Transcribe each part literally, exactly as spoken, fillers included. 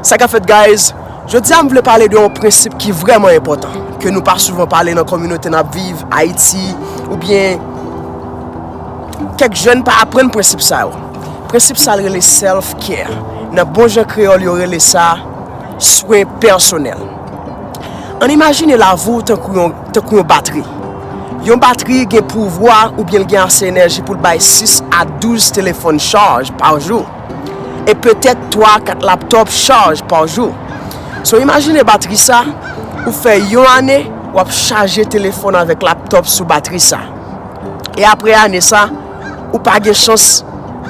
Sa k ap fèt, guys? Jodi a, m vle pale de yon prensip ki vrèman enpòtan, ke nou pa souvan pale nan kominote n ap viv, Ayiti, oubyen kèk jèn pa aprann prensip sa yo. Prensip sa a rele self-care. Nan bon jan kreyòl, yo rele sa swen pèsonèl. Ann imajine lavi w tankou yon, tankou yon batri. Yon batri gen pouvwa oubyen l gen ase enèji pou l bay sis a douz telefòn chaj pa jou. E petèt twa a kat laptòp chaj pa jou. So, imajine batri sa, ou fè yon ane, w ap chaje telefòn avèk laptòp sou batri sa. E apre ane sa, ou pa gen chans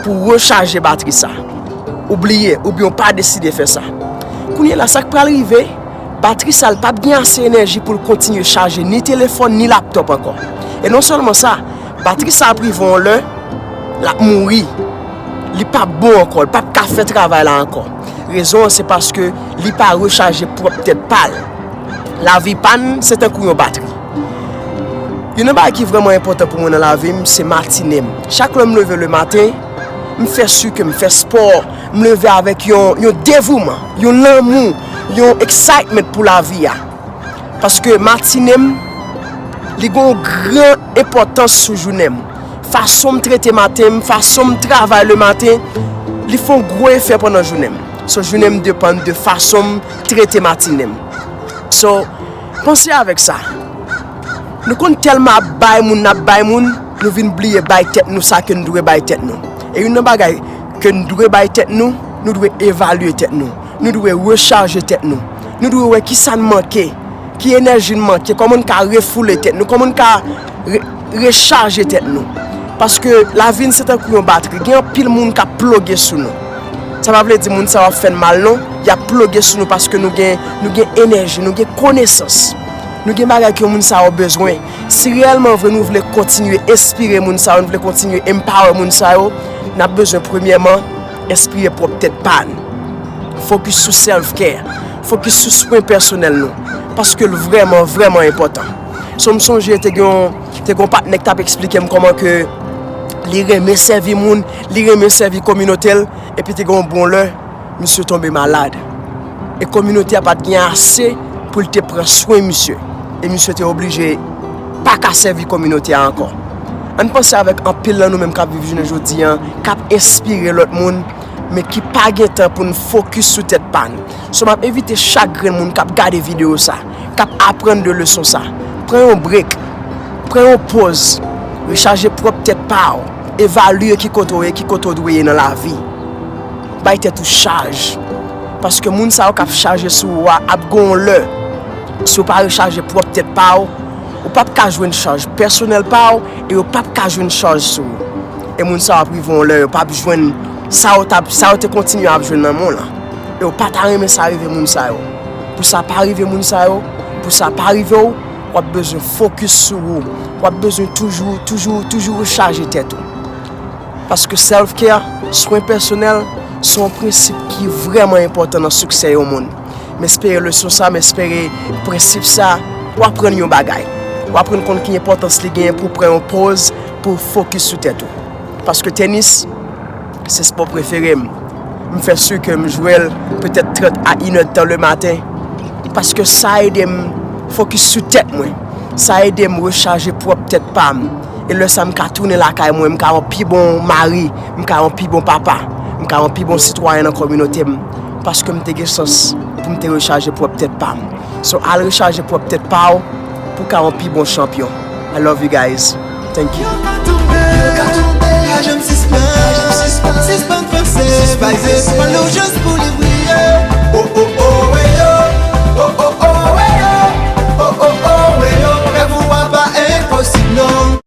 pou rechaje batri sa. Ou bliye, oubyen ou pa deside fè sa. Kounye la, sa k pral rive, batri sa, l p ap gen ase enèji pou l kontinye chaje ni telefòn, ni laptòp ankò. E non sèlman sa, batri sa ap rive yon lè, l ap mouri. Li p ap bon ankò, li p ap ka fè travay la ankò. Rezon an, se paske li pa rechaje pwòp tèt pa l. Lavi pa n, se tankou yon batri. Youn nan bagay ki vrèman enpòtan pou mwen nan lavi m, se matine m. Chak lè m leve lematen, m fè si ke m fè spò, m leve avèk yon, yon devouman, yon lanmou, yon excitement pou lavi a. Paske matine m, li gen yon gran enpòtans sou jounen m. Fason m trete maten m, fason m travay lematen, li fè yon gwo efè pandan jounen m. So, jounen m depann de fason m trete matine m. So, panse avèk sa. Nou konn tèlman ap bay moun, n ap bay moun, nou vin bliye bay tèt nou sa ke n dwe bay tèt nou. E youn nan bagay ke n dwe bay tèt nou, nou dwe evalye tèt nou. Nou dwe rechaje tèt nou. Nou dwe wè kisa n manke, ki enèji n manke, kòman n ka refoule tèt nou, kòman n ka re-, rechaje tèt nou. Paske lavi n se tankou yon batri. Gen anpil moun k ap ploge sou nou. Sa pa vle di moun sa yo ap fè n mal, non. Y ap ploge sou nou paske nou gen, nou gen enèji, nou gen konesans. Nou gen bagay ke moun sa yo bezwen. Si reyèlman vre nou vle kontinye enspire moun sa yo, nou vle kontinye empower moun sa yo, n ap bezwen premyèman enspire pwòp tèt pa n. Fokis sou self-care. Fokis sou swen pèsonèl nou. Paske l vrèman, vrèman enpòtan. So, m sonje te gen yon, te gen yon patnè ki t ap eksplike m kòman ke li renmen sèvi moun, li renmen sèvi kominote l, epi te gen yon bon lè, misye tonbe malad. E kominote a pa t gen ase pou l te pran swen misye. E misye te oblije pa ka sèvi kominote a ankò. Ann panse avèk anpil nan nou menm k ap viv jounen jodi a, k ap enspire lòt moun, men ki pa gen tan pou n fokis sou tèt pa n. So, m ap envite chak grenn moun k ap gade videyo sa, k ap aprann de leson sa, pran yon break, pran yon pòz, rechaje pwòp tèt pa w, evalye ki kote w ye, ki kote w dwe ye nan lavi. Bay tèt ou chaj. Paske moun sa yo k ap chaje sou ou a ap gen yon lè, si w pa rechaje pwòp tèt pa w, ou p ap ka jwenn chaj pèsonèl pa w e yo p ap ka jwenn chaj sou ou. E moun sa yo ap rive yon lè, yo p ap jwenn sa yo t ap, sa yo te kontinye ap jwenn nan men w lan. E yo pa ta renmen sa rive moun sa yo. Pou sa pa rive moun sa yo, pou sa pa rive w, w ap bezwen fokis sou ou. W ap bezwen toujou, toujou, toujou rechaje tèt ou. Paske self-care, swen pèsonèl, se yon prensip ki vrèman enpòtan nan siksè yon moun. M espere leson sa, m espere prensip sa, w aprann yon bagay. W aprann konn ki enpòtans li genyen pou w pran yon pòz, pou w fokis sou tèt ou. Paske tenis, se spò prefere m. M fè si ke m jwe l petèt trant a inèdtan lematen. Paske sa ede m fokis sou tèt mwen. Sa ede m rechaje pwòp tèt pa m. E lè sa, m ka tounen lakay mwen, m ka yon pi bon mari, m ka yon pi bon papa, m ka yon pi bon sitwayen nan kominote m. Paske m te gen chans pou m te rechaje pwòp tèt pa m. So, al rechaje pwòp tèt pa w pou w ka yon pi bon chanpyon. I love you guys. Thank you. Yo ka tonbe, yo ka tonbe, pa janm sispann, sispann panse, pa janm sispann panse, pa janm sispann panse.